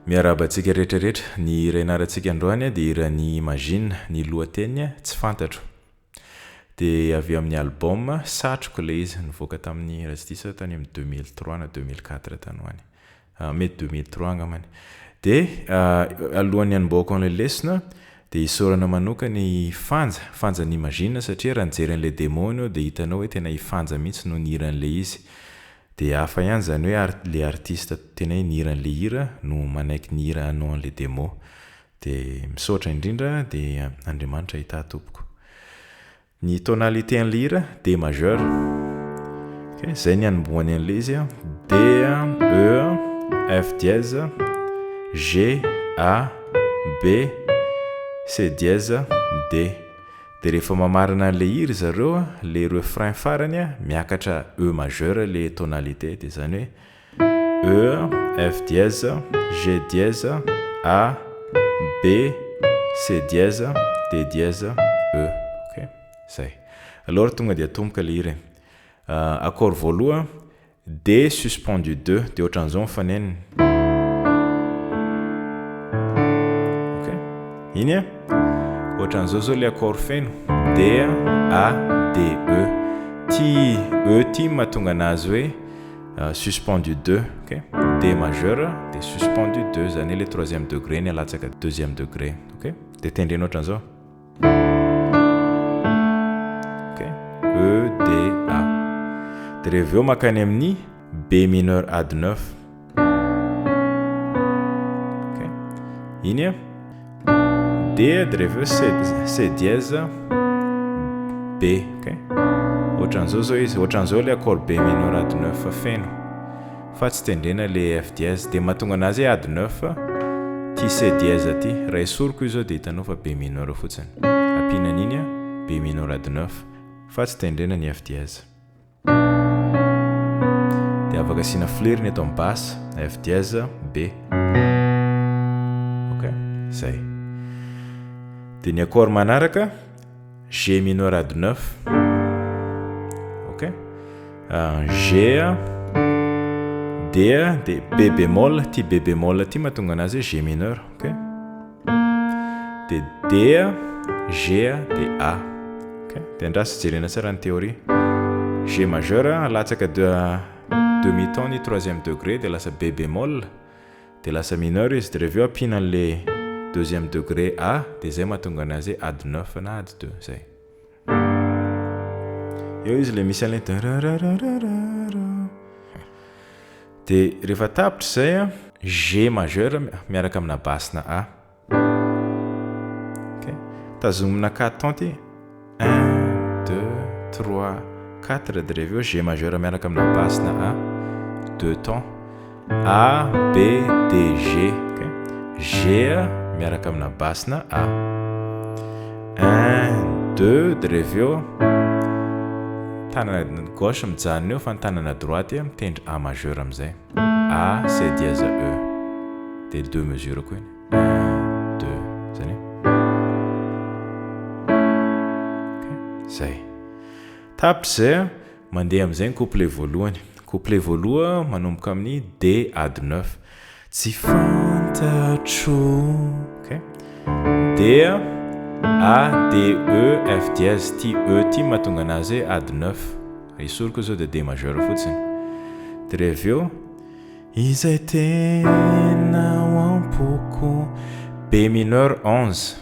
Miarahaba antsika rehetra rehetra. Ny hira ianarantsika androany dia hiran'i Imagine, ny lohateniny Tsy fantatro. Dia avy amin'ny album Satriko ilay izy, nivoaka tamin'ny, raha tsy diso aho, tany amin'ny 2003 na 2004 tany ho any. Mety 2003 angambany. Dia alohan'ny hanombohako an'ilay lesona dia isaorana manokana i Fanja, Fanja ny Imagine satria raha nijery an'ilay démo ianao dia hitanao hoe tena i Fanja mihitsy no nihira an'ilay izy. Dia hafa ihany izany hoe art, le artiste tena hoe nihira an'ilay hira no manaiky nihira hanao an'ilay démo. Dia misaotra indrindra dia Andriamanitra hitahy tompoko. Ny tonalité an'ilay hira, D majeur. Ok, zay ny hanombohany an'ilay izy a. D, E, F dièse, G, A, B, C dièse, D. Dia rehefa mamarana an'ilay hira zareo a, ilay refrain farany a, miakatra E majeur ilay tonalité, dia izany hoe E, F dièse, G dièse, A, B, C dièse, D dièse, E. Ok, zay. Alors tonga dia atomboka ilay hira e. Accord voaloha, D suspendu deux, dia ohatran'izao ny fanenony. Ok, iny e. Ohatran'izao zao ilay accord feno, D, A, D, E. Ty E ty mahatonga anazy hoe Suspendu deux, ok, D majeur dia suspendu deux, zany hoe le troisième degré ny alatsaka deuxième degré, ok, dia tendrena ohatran'izao, ok, E D A, dia rehefa avy eo makany amin'ny B mineur add neuf, ok, iny a. D dia rehefa eo C C dièse B ok ohatran'izao zao izy ohatran'izao ilay accord B mineur add neuf feno fa tsy tendrena ilay F dièse dia mahatonga anazy hoe add neuf ty C dièse ty raha esoriko io zao dia hitanao fa B mineur fotsiny ampiana an'iny a B mineur add neuf fa tsy tendrena ny F dièse. Dia afaka asiana fleur ny eto amin'ny basse, F dièse, B. Ok, zay. Dia ny accord manaraka, G mineur add neuf. Ok, G, D, dia B bémol, ity B bémol ity mahatonga anazy hoe G mineur. Ok. Dia D, G, dia A. Ok, dia andraso jerena tsara ny théorie. G majeur alatsaka de demi ton ny troisième degré dia lasa B bémol, dia lasa mineur izy, dia rehefa avy eo ampiana an'ilay deuxième degré A, dia izay mahatonga anazy hoe add neuf na add deux, zay. Eo izy ilay misy an'ilay dararararara. Dia rehefa tapitra izay an, G majeur miaraka amina basse-na A. Ok, tazomina quatre temps ity, un, deux, trois, quatre, dia rehefa eo G majeur miaraka amina basse-na A, deux temps, A, B, D, G, ok, G miaraka amina basse-na A, un, deux, dia rehefa eo tanana gauche mijanona eo fa ny tanana droite mitendry A majeur amin'izay, A, C dièse, E, dia deux mesures koa iny, un, deux, zany hoe, ok, zay. Tapitra izay an, mandeha amin'izay ny couplet voalohany. Couplet voaloha manomboka amin'ny D add neuf. Tsy fantatro, ok, D A D E F dièse, ity E ity mahatonga anazy hoe add neuf, esoriko izao dia D majeur fotsiny. Dia rehefa avy eo. Izay tena ao am-poko. B mineur 11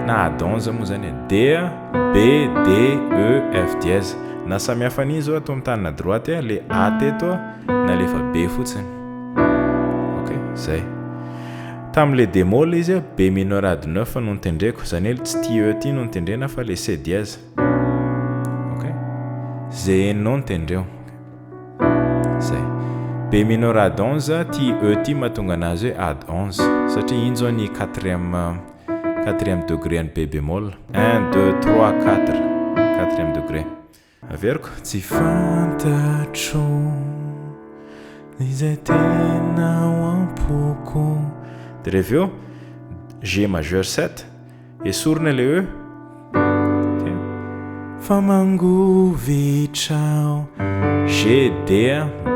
na add 11 moa zany e, D B D E F dièse. Na samy hafa an'iny zao ato amin'ny tanana droite le A teto nalefa B fotsiny. Ok, zay. Tamin'le démo le izy B mineur add 9 no notendreko, zany hoe tsy ty E ty no notendrena fa le C dièse. Ok, zay henonao no tendreo. Zay. B mineur add 11, ty E ty mahatonga anazy hoe add 11 satria iny zao ny quatrième quatrième degré an'ny B bémol. Un, deux, trois, quatre. Quatrième degré. Averiko. Tsy fantatro izay tena ao am-poko. Dia rehefa eo G majeur 7, esorina ilay E. Ok. Fa mangovitra aho. G, D,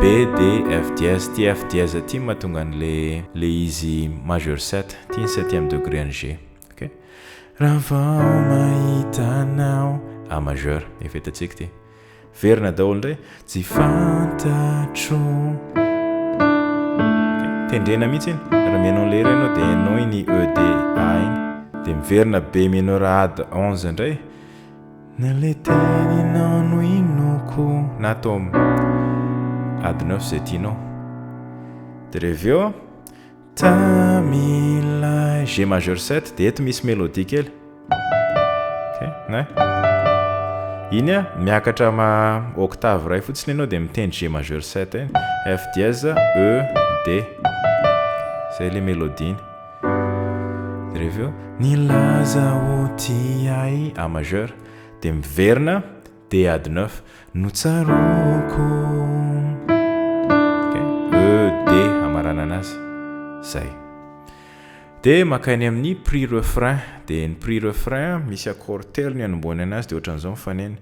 B, D, F dièse. Ity F dièse ity no mahatonga an'le le izy majeur sept. Ity ny septième degré an'ny G. Ok. Raha vao mahita anao. A majeur. Efa hitantsika ity. Verina daholo indray. Tsy fantatro. Ok. Tendrena mihitsy iny. Raha mihaino an'ilay hira ianao dia hainao iny E, D, A iny. Dia miverina B mineur add 11 indray. Na le teninao no inoako. Na atao add 9 izay tianao. Dia rehefa avy eo. Tamilay G majeur 7 dia eto misy mélodie kely. Ok, ne? Iny a, miakatra ma octave iray fotsiny ianao dia mitendry G majeur 7 iny. F dièse, E, D. Zay le mélodie iny. Dia rehefa eo, nilaza ho tia ahy A majeur dia miverina D add 9 Notsaroako. Ok, E, D hamaranana azy. Zay. Dia maka any amin'ny pre-refrain. Dia ny pre-refrain misy accord telo ny anombohany anazy dia ohatran'izao ny faneny.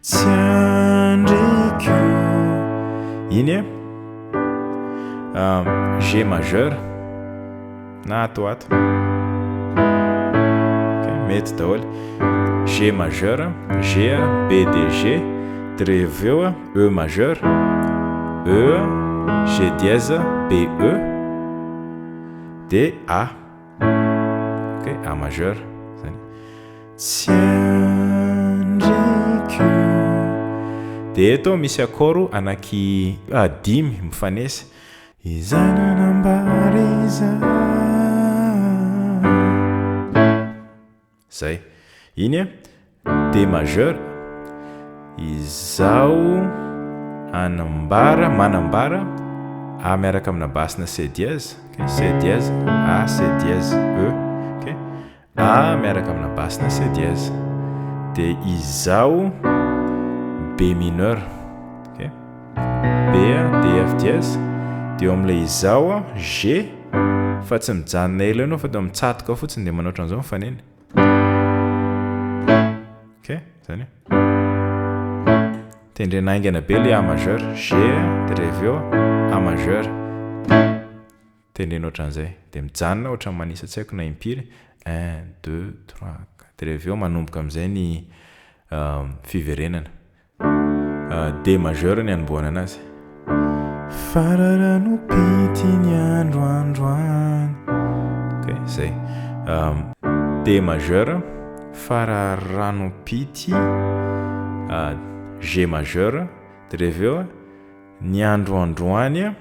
Tsy andriko. Iny a G majeur na ato ato. Ok, mety daholo. G majeur, G, B, D, G, dia rehefa avy eo E majeur, E, G dièse, B, E, dia A. Ok, A majeur zany. Tsy andriko. Dia eto misy accord anaky dimy mifanesy. Izay nanambara izany. Zay. Iny D majeur. Izaho anambara, manambara A miaraka amina basse-na C dièse. Ok, C dièse, A, C dièse, E. Ok. A miaraka amina basse-na C dièse. Dia izaho B mineur. Ok. B, D, F dièse. Dia eo amin'ilay izaho G fa tsy mijanona ela eo ianao fa dia mitsatoka fotsiny dia manao ohatran'izao ny faneny. Ok, zany. Tendrena haingana be ilay A majeur, G dia rehefa avy eo A majeur. Tendrena ohatran'izay. Dia mijanona ohatran'ny manisa tsy haiko na impiry, un, deux, trois, quatre. Dia rehefa avy eo manomboka amin'izay ny fiverenana. D majeur ny anombohana anazy. Fararano pity ny andro androany. Ok, zay. D majeur, fararano pity, G majeur, dia rehefa avy eo ny andro androany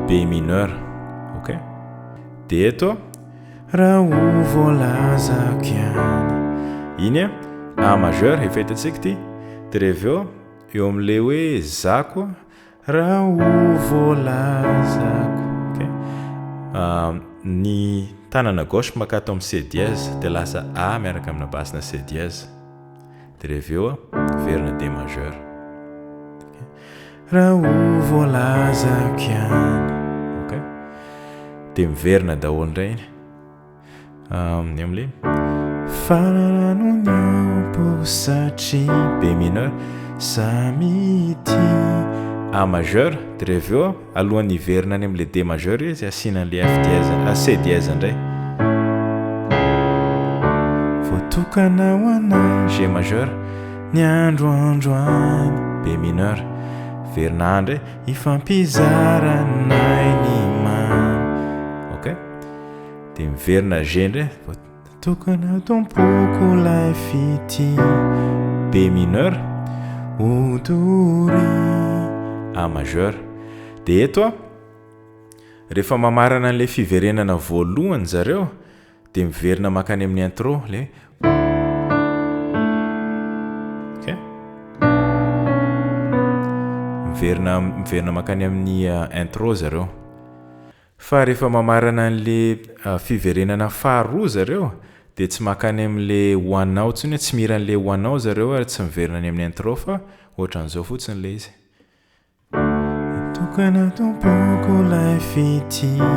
B mineur. Ok, dia eto raha ho voalazako ihany. Iny A majeur efa hitantsika ity, dia rehefa avy eo eo amin'ilay hoe zako raha ho voalazako. Ok, ny tanana gauche makato amin'ny C dièse dia lasa A miaraka amina basse-na C dièse. Dia rehefa avy eo miverina D majeur. Raha ho voalazako ihany. Ok. Dia miverina daholo indray iny. Ny amin'ilay Fararano ny ao satria B mineur samy tia A majeur dia rehefa avy eo alohan'ny hiverina any amin'ilay D majeur izy asiana an'ilay F dièse A C dièse indray Voatokana ho anay G majeur ny andro androany B mineur verina A indray Ifampizaranay ny mamy Ok dia miverina G indray Tokana ato am-poko ilay fitia B mineur ho doria A majeur dia eto a rehefa mamarana an'ilay fiverenana voalohany zareo dia miverina mankany amin'ny intro le ok miverina miverina mankany amin'ny intro zareo Fa rehefa mamarana an'le fiverenana faharoa zareo dia tsy mankany amin'le ho anao intsony hoe tsy mihira an'le ho anao zareo ary tsy miverina any amin'ny intro fa ohatran'izao fotsiny le izy. Tokana tompoko ilay fitia.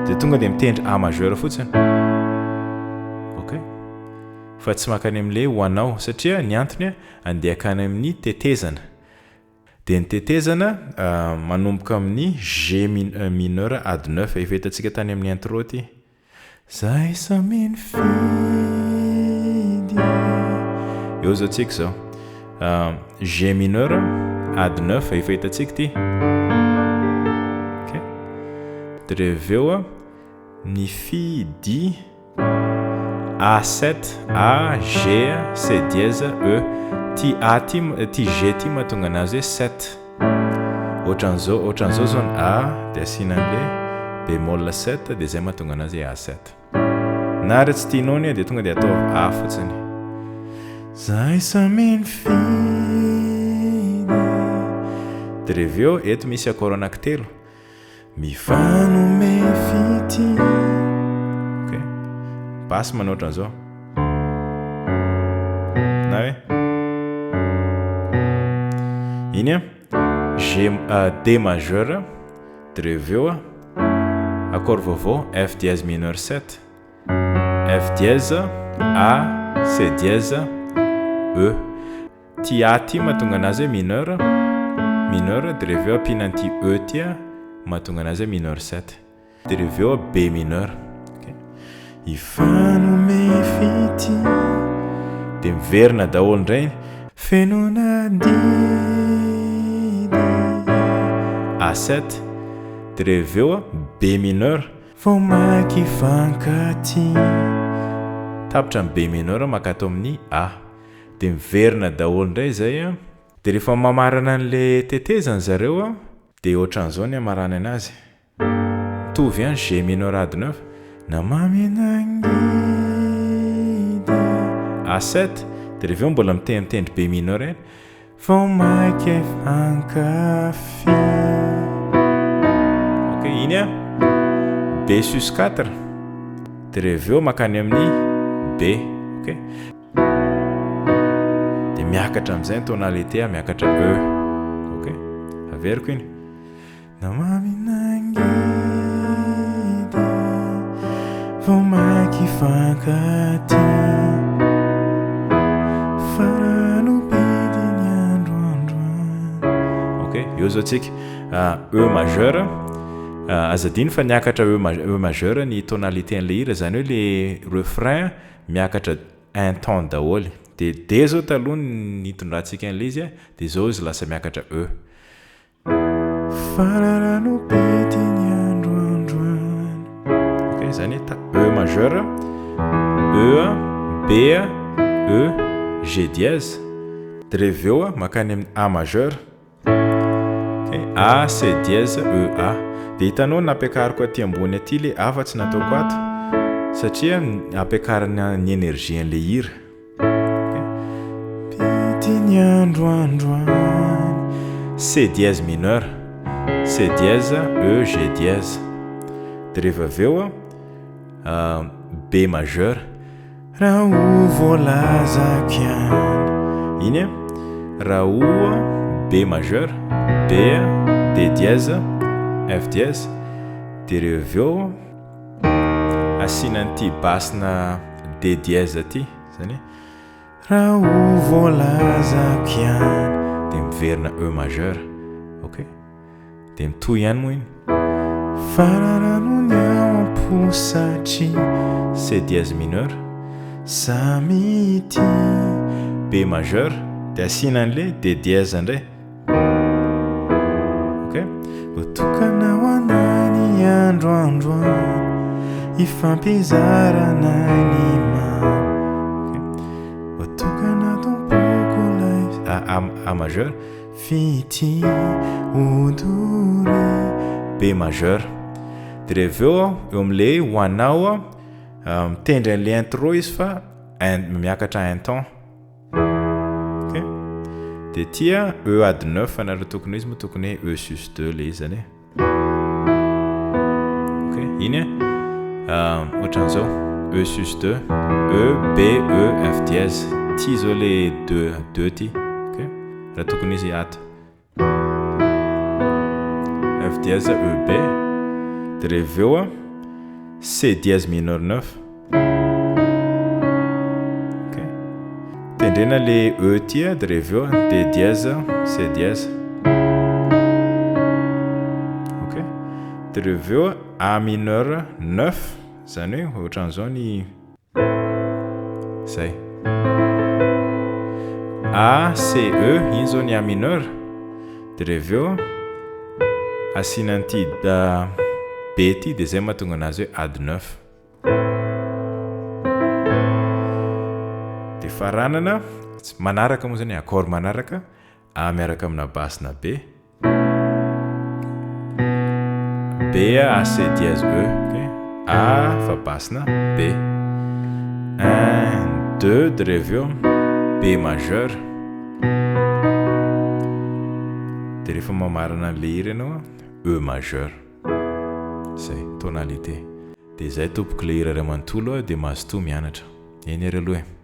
Dia tonga dia mitendry A majeur fotsiny. Ok. Fa tsy mankany amin'ilay ho anao satria ny antony andeha hankany amin'ny tetezana. Dia ny tetezana manomboka amin'ny G mineur add neuf, efa hitantsika tany amin'ny intro ity. Zahay samy nifidy. Eo zao tsika zao. G mineur add neuf, efa hitantsika ity. Ok. Dia rehefa avy eo nifidy. A sept, A, G, C dièse, E. Ty A ty, ty G ty mahatonga anazy hoe sept. Ohatran'izao, ohatran'izao zao ny A dia asiana an'le bémol sept dia zay mahatonga anazy hoe A sept. Na raha tsy tianao ny dia tonga dia ataovy A fotsiny. Zahay samy nifidy. Dia rehefa eo, eto misy accord anankitelo. Mifanome fitia. Ok. Basse manao ohatran'izao. Na hoe iny a G D majeur de rehefa avy eo a accord vaovao F dièse mineur 7 F dièse A C dièse E. Ty A ty mahatonga anazy hoe mineur, mineur, de reveo ampiana an'ity E ty a, mahatonga anazy hoe mineur 7. De reveo B mineur. Ok. Hifanome fitia. De miverina daholo indray. Fenoina adidy. A7. De reveo B mineur. Vao mainka hifankatia. Tapitra ny B mineur mankato amin'ny A. Dia miverina daholo indray izay an. Dia rehefa mamarana an'ilay tetezana zareo an, dia ohatran'izao ny hamaranany azy. Mitovy ihany G mineur add neuf. Na mamy na ngidy. A sept. Dia rehefa eo mbola mitendry B mineur ihany. Vao maika efa hankafy. Ok, iny an. B sus quatre. Dia rehefa avy eo mankany amin'ny B. Ok. Dia miakatra amin'izay ny tonalité, miakatra E. Ok. Averiko iny. Na mamy na ngidy Vao mainka hifankatia Fa rano bidy ny andro androany. Ok, eo zao tsika E majeur, aza adino fa niakatra E E majeur ny tonalité an'ilay hira, zany hoe le refrain miakatra un ton daholo, de D zao taloha nitondrantsika an'ilay izy a, de zao izy lasa miakatra E. Fararano be ty ny andro androany. Ok, zany hoe E majeur, E, B, E, G dièse. De rehefa avy eo mankany amin'ny A majeur. Ok, A, C dièse, E, A. De hitanao nampiakariko aty ambony aty le A fa tsy nataoko ato satria ampiakarina ny énergie an'le hira. Pity ny andro androany. C dièse mineur, C dièse, E, G dièse. De rehefa avy eo B majeur. Raha ho voalazako ihany. Iny raha ho B majeur, B, D dièse, F dièse. De rehefa avy eo asiana an'ity basse-na D dièse ity, zany hoe raha ho voalazako ihany, dia miverina E majeur, ok, dia mitohy ihany moa iny, fararano ny ao am-po satria C dièse mineur, samy tia, B majeur, dia asiana an'ilay D dièse indray. Ok. Voatokana ho anay ny andro androany Ifampizarana ny mamy Ok. Voatokana tompoko ilay A, A, A majeur Fitia ho doria B majeur Dia rehefa avy eo eo amin'ilay ho anao mitendry an'ilay intro izy fa un, miakatra un ton. Ok, de ty a E add 9 anareo tokony ho izy moa tokony hoe E sus 2 le izy zany e. Ok, iny a ohatran'izao E sus 2, E B E F dièse, ty zao le 2 2 ty, ok, raha tokony izy ato. F dièse E B de rehefa avy eo a C dièse mineur 9 ok. Tendrena le E ty a, de rehefa avy eo D dièse, C dièse. Ok. De rehefa avy eo A mineur neuf, zany hoe ohatran'izao ny zay. A, C, E, iny zao ny A mineur. De rehefa avy eo asiana an'ity B ty de zay mahatonga anazy hoe add neuf. Dia faranana, manaraka moa zany e, accord manaraka, A miaraka amina basse na B, B A C dièse E, ok, A fa basse na B, un deux de rehefa avy eo B majeur, dia rehefa mamarana an'ilay hira ianao E majeur, zay, tonalité. Dia izay tompoko ilay hira iray manontolo a, dia mazotoa mianatra. Eny ary aloha e.